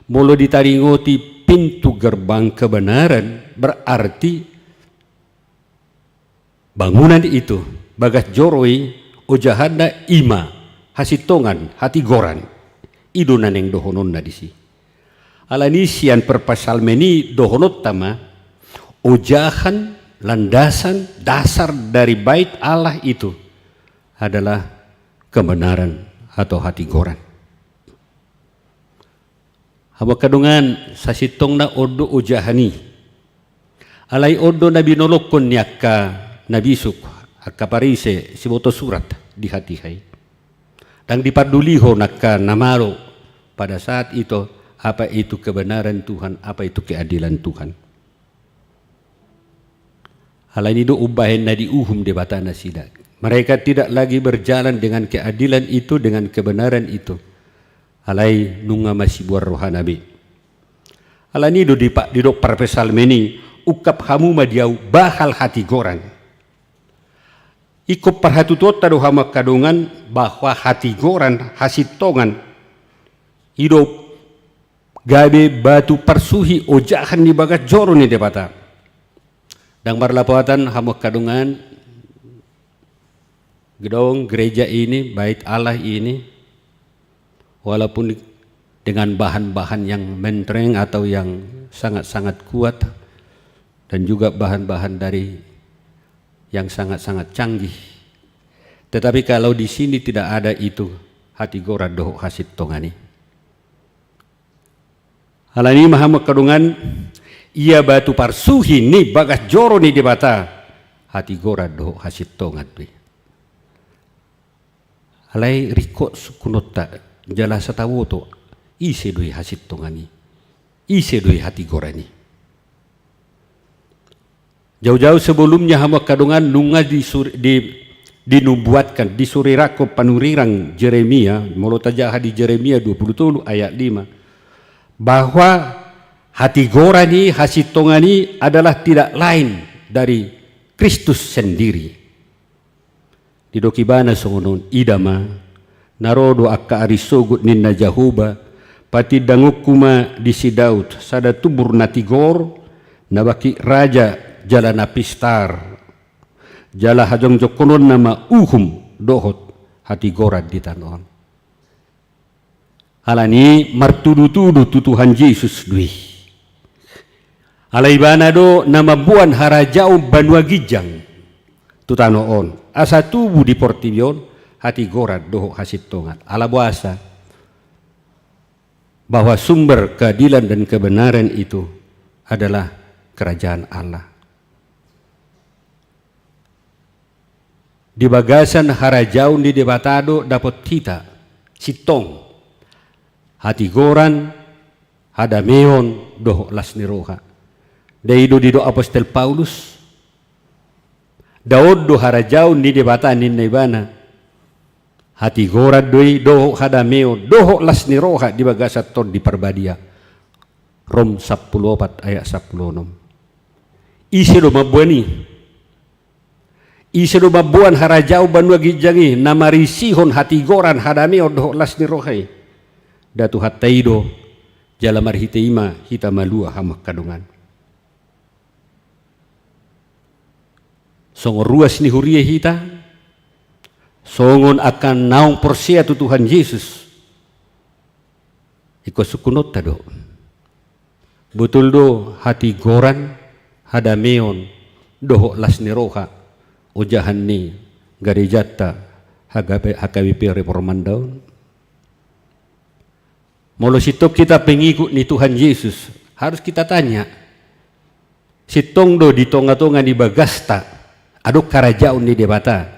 Molo ditaringoti pintu gerbang kebenaran, berarti bangunan itu, bagas joro i, ojahanna i ma hasintongan, hatigoran. I do na naeng dohononna disi. Alani sian parpsalmen i dohononta ma, ojahan, landasan, dasar dari Bait Allah itu adalah kebenaran atau hatigoran. Hamu angka dongan, sasintongna on do ojahan i. Alai on do na binolongkon ni angka na bisuk, angka Parise, siboto surat di hatiha i. Ndang dipardulihon angka na malo pada saat itu, apa itu kebenaran Tuhan, apa itu keadilan Tuhan. Alani do umbahen na diuhum Debata nasida. Mereka tidak lagi berjalan dengan keadilan itu, dengan kebenaran itu. Alai nunga masibuan rohana be. Alani do dipa-, didok parpsalmen i, ungkap hamu ma di ahu bahal hatigoran. Ingkon parhatutuonta do hamu angka dongan bahwa hatigoran, hasintongan, i do gabe batu parsuhi ojahan ni bagas joro ni Debata. Ndang marlapatan hamu angka dongan, gedong gereja ini, Bait Allah ini, walaupun dengan bahan-bahan yang mentereng atau yang sangat-sangat kuat, dan juga bahan-bahan dari yang sangat-sangat canggih. Tetapi kalau di sini tidak ada itu, hatigoran dohot hasintongan i. Alani i ma hamu angka dongan, ia batu parsuhi ni bagas joro ni Debata, hatigoran dohot hasintongan do i. Alai ringkot sungkunonta, jala sataboto, ise do i hasintongan i, ise do i hatigoran i. Jauh-jauh sebelumnya hamu angka dongan nunga disur-, di, dinubuatkan, disurirangkon panurirang Jeremia, molo tajaha di Jeremia dua puluh tolu ayat lima, bahwa hatigoran i, hasintongan i adalah tidak lain dari Kristus sendiri. Didok ibana songon on, ida ma, na ro do angka ari sogot ninna Jahowa, patindangonku ma di si Daud, sada tumbur na tigor, na bangkit raja jala na pistar, jala hajongjongkononna ma uhum dohot hatigoran di tano on. Alani i martudu-tudu tu Tuhan Jesus do i. Alai ibana do na mamboan harajaon banua ginjang tu tano on, asa tubu di portibi on hatigoran dohot hasintongan. Ala boasa? Bahwa sumber keadilan dan kebenaran itu adalah kerajaan Allah. Di bagasan harajaon ni Debata do dapot hita sintong, hatigoran, hadameon dohot las ni roha. Dai do didok apostel Paulus, da on do harajaon ni Debata ninna ibana. Hatigoran do i dohot hadameon dohot las ni roha di bagasan Tondi Parbadia. Rom sampulu opat ayat sampulu onom. Ise do mamboan i? Ise do mamboan harajaon banua ginjang i na marisihon hatigoran, hadameon dohot las ni roha i? Nda Tuhanta i do, jala marhite i ma hita malua hamu angka dongan. Songon ruas ni huria hita, songon angka naung porsea tu Tuhan Jesus, ingkon sungkunonta do. Botul do hatigoran, hadameon, dohot las ni roha ojahan ni garejanta H K B P, H K B P Reformanda on? Molo sintong hita pengikut ni Tuhan Jesus, harus kita tanya. Sintong do di tonga-tonga ni bagasta adong harajaon ni Debata,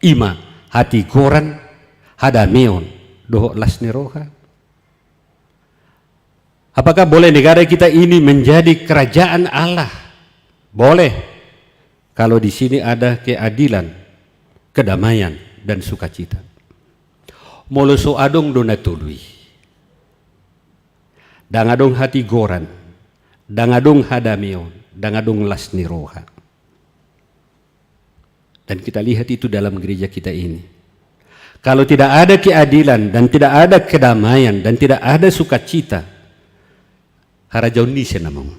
i ma hatigoran, hadameon, dohot las ni roha? Apakah boleh negara kita ini menjadi kerajaan Allah? Boleh. Kalau di sini ada keadilan, kedamaian, dan sukacita. Molo so adong do na tolu i, ndang adong hatigoran, ndang adong hadameon, ndang adong las ni roha. Dan kita lihat itu dalam gereja kita ini. Kalau tidak ada keadilan dan tidak ada kedamaian dan tidak ada sukacita, harajaon ni ise nama on?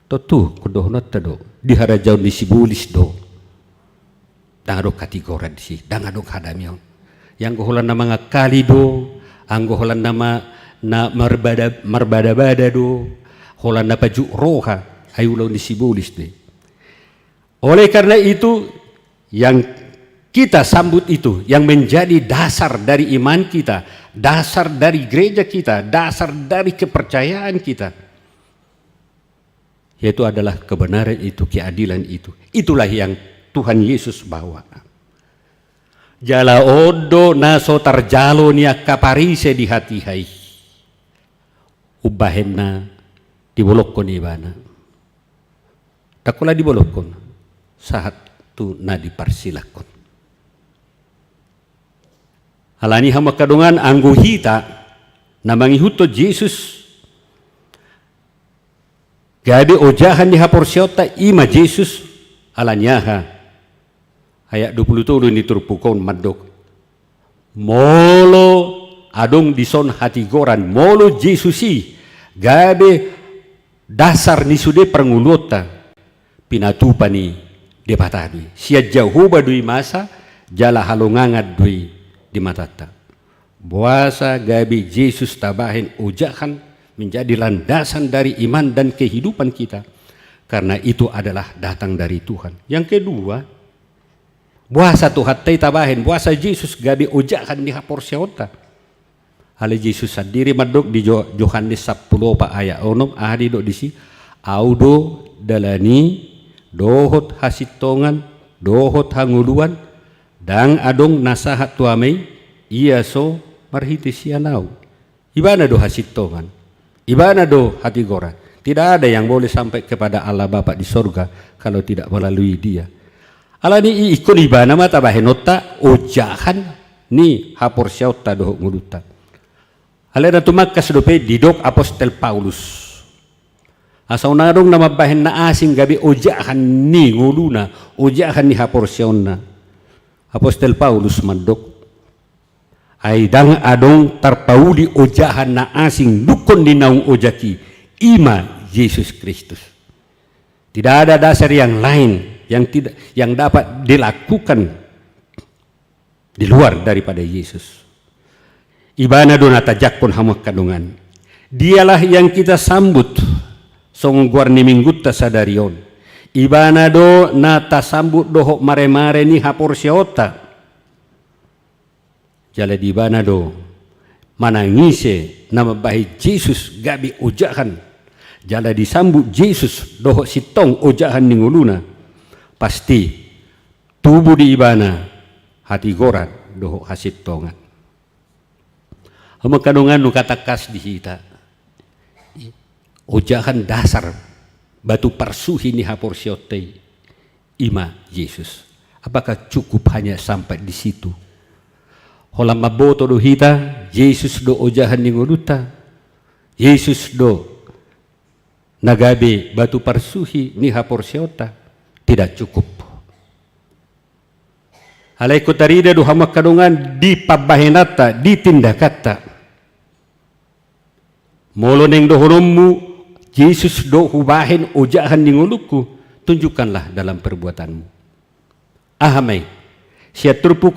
Tontu, ingkon dohononta do, di harajaon ni sibolis do. Ndang adong hatigoran disi, ndang adong hadameon. Ia anggo holan na mangangkali do, anggo holan na ma-, na marbada-, marbada-bada do, holan na pajuk roha, ai ulaon ni sibolis do i. Oleh karena itu, yang kita sambut itu, yang menjadi dasar dari iman kita, dasar dari gereja kita, dasar dari kepercayaan kita, yaitu adalah kebenaran itu, keadilan itu. Itulah yang Tuhan Yesus bawa. Jala on do na so tarjalo ni angka Parise di hatiha i. Umbahen na dibolongkon ibana. Ndang pola dibolongkon, sahat tu na diparsilangkon. Alani i hamu angka dongan, anggo hita na mangihuthon Jesus, gabe ojahan ni haporseaonta i ma Jesus, alani aha? Ayat dua puluh tolu ni turpuk on mandok. Molo adong dison hatigoran, molo Jesus i gabe dasar ni sude parngoluonta, pinatupa ni Debata do i. Sian Jahowa do i masa, jala halongangan do i di matanta. Boasa gabe Jesus tabahen ojahan, menjadi landasan dari iman dan kehidupan kita? Karena itu adalah datang dari Tuhan. Yang kedua, boasa Tuhanta i tabahen, boasa Jesus gabe ojahan ni haporseaonta? Alai Jesus sandiri mandok di Jo-, Johannes sampulu opat ayat onom, aha didok disi? Au do dalan i, dohot hasintongan, dohot hangoluan, ndang adong na sahat tu Ama i, ia so marhite sian Au. Ibana do hasintongan, ibana do hatigoran. Tidak ada yang boleh sampai kepada Allah Bapa di sorga kalau tidak melalui Dia. Alani i ingkon ibana ma tabahenonta ojahan ni haporseaonta dohot ngolunta. Alai na tumangkas dope didok apostel Paulus. Asa unang adong na mambahen na asing gabe ojahan ni ngoluna, ojahan ni haporseaonna. Apostel Paulus mandok, ai ndang adong tarpauli ojahan na asing dungkon ni naung ojak i, i ma Jesus Kristus. Tidak ada dasar yang lain yang tidak, yang dapat dilakukan di luar daripada Yesus. Ibana do na tajangkon hamu angka dongan. Dialah yang kita sambut songon goar ni minggunta sadari on. Ibana do na tasambut dohot maremare ni haporseaonta. Jala di ibana do manang ise na mambahen Jesus gabe ojahan, jala disambut Jesus dohot sintong ojahan ni ngoluna, pasti tubu di ibana hatigoran dohot hasintongan. Hamu angka dongan, nunga tangkas di hita ojahan dasar, batu parsuhi ni haporseaonta i, i ma Jesus. Apakah cukup hanya sampai di situ? Holan mamboto do hita Jesus do ojahan ni ngolunta, Jesus do na gabe batu parsuhi ni haporseaonta? Tidak cukup. Alai ingkon tarida do hamu angka dongan di pambahenanta, di tindakanta. Molo naeng dohononmu, Jesus do hubahen ojahan ni ngolungku, Tunjukkanlah dalam perbuatanmu. Aha ma i? Sian turpuk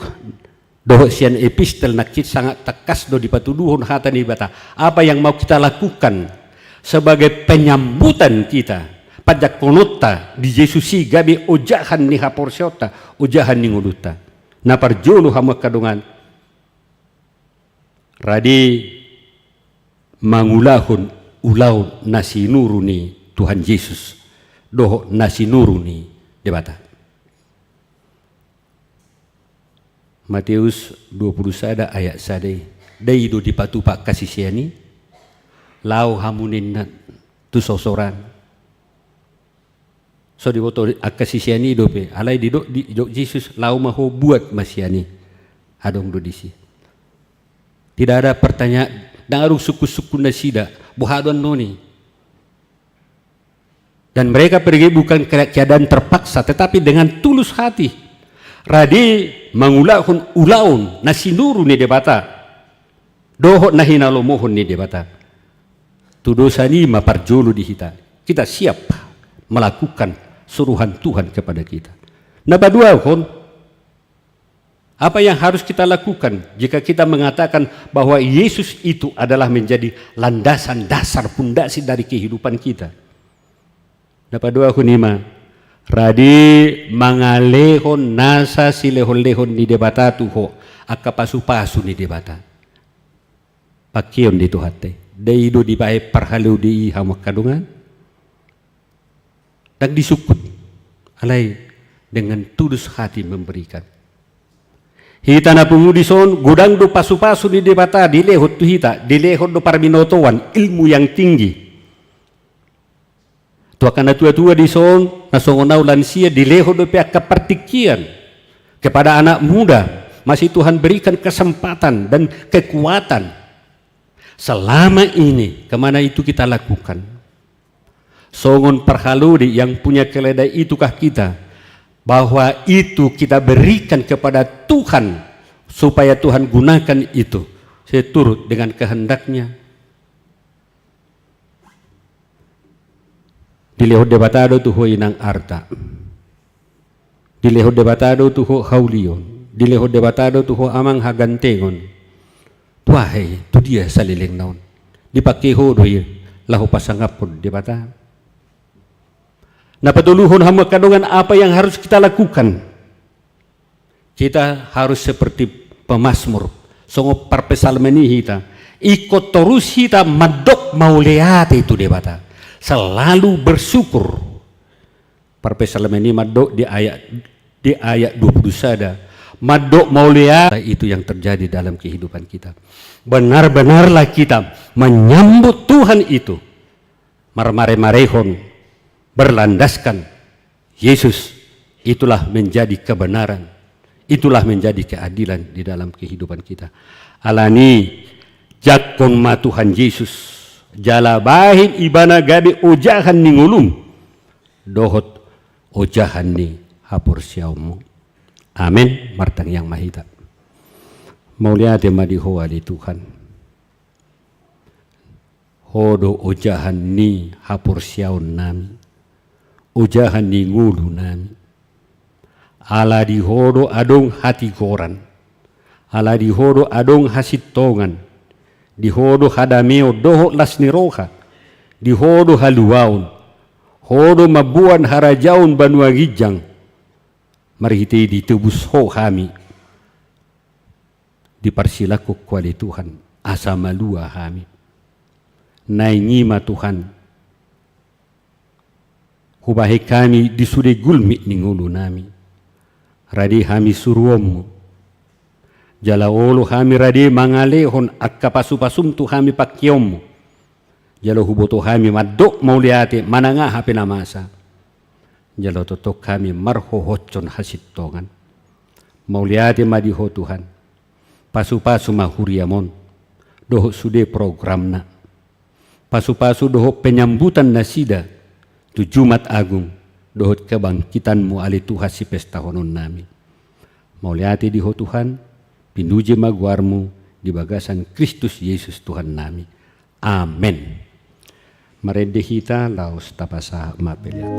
dohot sian epistel nangkin sangat tangkas do dipatuduhon hata ni Debata. Apa yang mau kita lakukan sebagai penyambutan kita, panjangkononta di Jesus i gabe ojahan ni haporseaonta, ojahan ni ngolunta. Na parjolo hamu angka dongan, rade mangulahon ulaon na sinuru ni Tuhan Jesus dohot na sinuru ni Debata. Mateus dua pulu sada ayat sada i. Dai do dipatupa angka sisean i, laho hamu ninna tu sosoran. So diboto angka sisean i dope, alai didok, didok Jesus, laho ma ho, buat ma sian i. Adong do disi. Tidak ada pertanyaan, ndang adong sungkun-sungkun nasida, boha do annon i. Dan mereka pergi bukan ke-, keadaan terpaksa, tetapi dengan tulus hati. Rade mangulahon ulaon na sinuru ni Debata dohot na hinalomohon ni Debata. Tudosan i ma parjolo di hita. Kita siap melakukan suruhan Tuhan kepada kita. Na paduahon, apa yang harus kita lakukan jika kita mengatakan bahwa Yesus itu adalah menjadi landasan dasar pundasi dari kehidupan kita? Na paduahon i ma, rade mangalehon nasa silehon-lehon ni Debata tu ho, angka pasu-pasu ni Debata. Pangkeon do i tu hata i. Dai do dibaen parhalado i hamu angka dongan. Ndang disungkun. Alai dengan tulus hati memberikan. Hita na pungu dison, godang do pasu-pasu ni Debata dilehon tu hita, dilehon do parbinotoan, ilmu yang tinggi. Tu angka na tua-tua dison, na songon au lansia, dilehon dope angka partingkian. Kepada anak muda, masih Tuhan berikan kesempatan dan kekuatan. Selama ini, kemana itu kita lakukan? Songon parhalado yang punya keledai itukah kita, bahwa itu kita berikan kepada Tuhan, supaya Tuhan gunakan itu seturut dengan kehendak-Nya? Dilehon Debata do tu ho inang arta. Dilehon Debata do tu ho haulion. Dilehon Debata do tu ho amang hagantengon. Tu aha i, tu dia salelengna on? Dipangke ho do i laho pasangaphon Debata. Na patoluhon hamu angka dongan, apa yang harus kita lakukan? Kita harus seperti pemazmur, songon parpsalmen i hita. Ingkon torus hita mandok mauliate tu Debata. Selalu bersyukur. Parpsalmen i mandok di ayat, di ayat dua puluh sada. Mandok mauliate itu yang terjadi dalam kehidupan kita. Benar-benarlah kita menyambut Tuhan itu. Marmare-marehon, berlandaskan Yesus, itulah menjadi kebenaran, itulah menjadi keadilan di dalam kehidupan kita. Alani, jangkon ma Tuhan Yesus, jala bahen Ibana gabe ojahan ni ngolum dohot ojahan ni haporseaonmu. Amen. Martangiang ma hita. Mauliate ma di Ho ale Tuhan. Ho do ojahan ni haporseaonnami, ojahan ni ngolunami. Ala di Ho do adong hatigoran, ala di Ho do adong hasintongan, di Ho do hadameon dohot las ni roha, di Ho do haluaon, Ho do mamboan harajaon banua ginjang, marhite i ditebus Ho hami. Diparsilangkon Ho ale Tuhan, asa malua hami. Naeng i ma Tuhan, hubahen hami di sude gulmit ni ngolunami. Rade hami suruonmu. Jala olo hami rade mangalehon angka pasupasum tu hami pangkeonmu. Jala huboto hami mandok mauliate manang aha pe na masa. Jala tongtong hami marhohotshon hasintongan. Mauliate ma di Ho Tuhan. Pasupasu ma huriam on dohot sude programna. Pasupasu dohot penyambutan nasida tu Jumat Agung dohot kebangkitanmu ale Tuhan sipestahononnami. Mauliate di Ho Tuhan, pinuji ma goarmu di bagasan Kristus Yesus Tuhannami. Amen. Marende hita laos tapasahat ma pelean.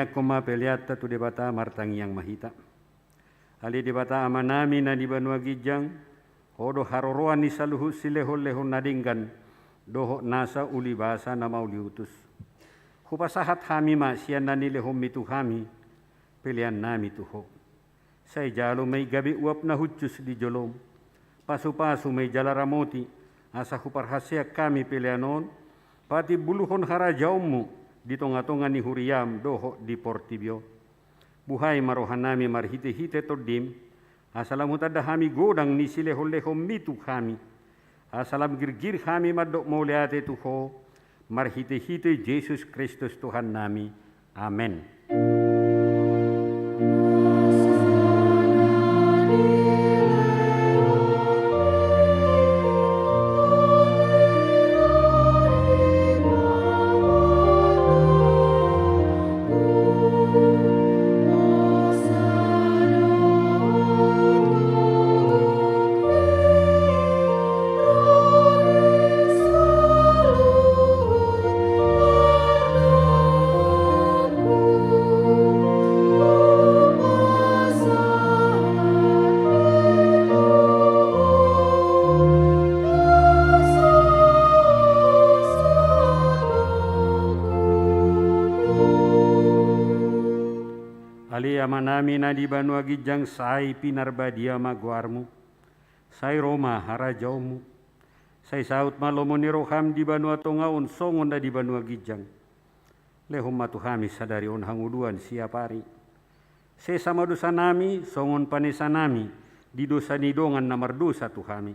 Tangianghon ma peleanta tu Debata, martangiang ma hita. Ale Debata Amanami na di banua ginjang, Ho do haroroan ni saluhut silehonlehon na denggan dohot nasa ulibasa na mauliutus. Hupasahat hami ma sian na nilehonMi tu hami peleannami tu Ho. Sai jalo ma i gabe uap na hushus di joloM. Pasupasu ma i jala ramoti, asa huparhaseang hami pelean on patimbulhon harajaonMu di tongatonga ni huriaM dohot di portibi on. Buhai ma rohanami marhitehite TondiM, asa lam hutanda hami godang ni silehonlehonMi tu hami, asa lam girgir hami mandok mauliate tu Ho, marhitehite Jesus Kristus Tuhannami. Amen. Ale Amanami na di banua ginjang, sai pinarbadia ma goarMu. Sai ro ma harajaonMu. Sai saut ma lomo ni rohaM di banua tonga on songon na di banua ginjang. Lehon ma tu hami sadari on hangoluan siapari. Sesa ma dosanami songon panesanami di dosa ni dongan na mardosa tu hami.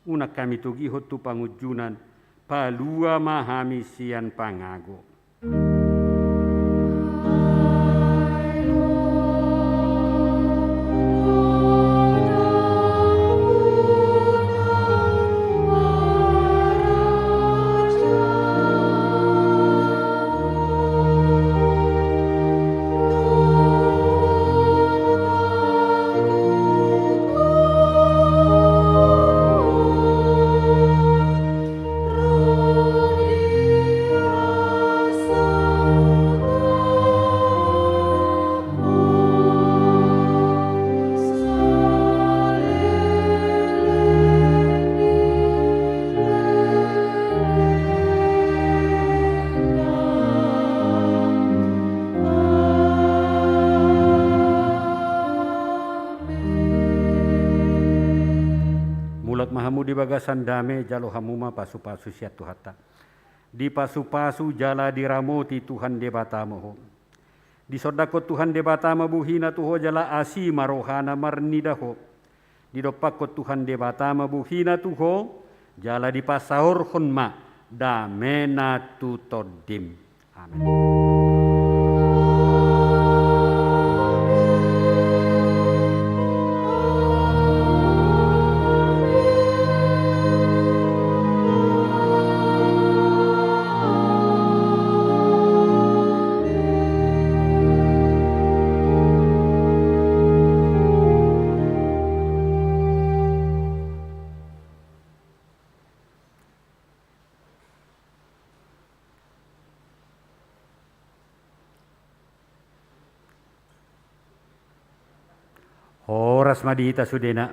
Unang hami togihon tu pangunjunan, palua ma hami sian pangago. Mulak ma hamu di bagasan dame, jalo hamu ma pasupasu sian Tuhanta. Dipasupasu jala diramoti Tuhan Debata ma ho. Disondangkon Tuhan Debata ma bohina tu ho jala asi ma rohana marnida ho. Didompakkon Tuhan Debata ma bohina tu ho, jala dipasaorhon ma damena tu tondim. Amen. Horas ma di hita sudena.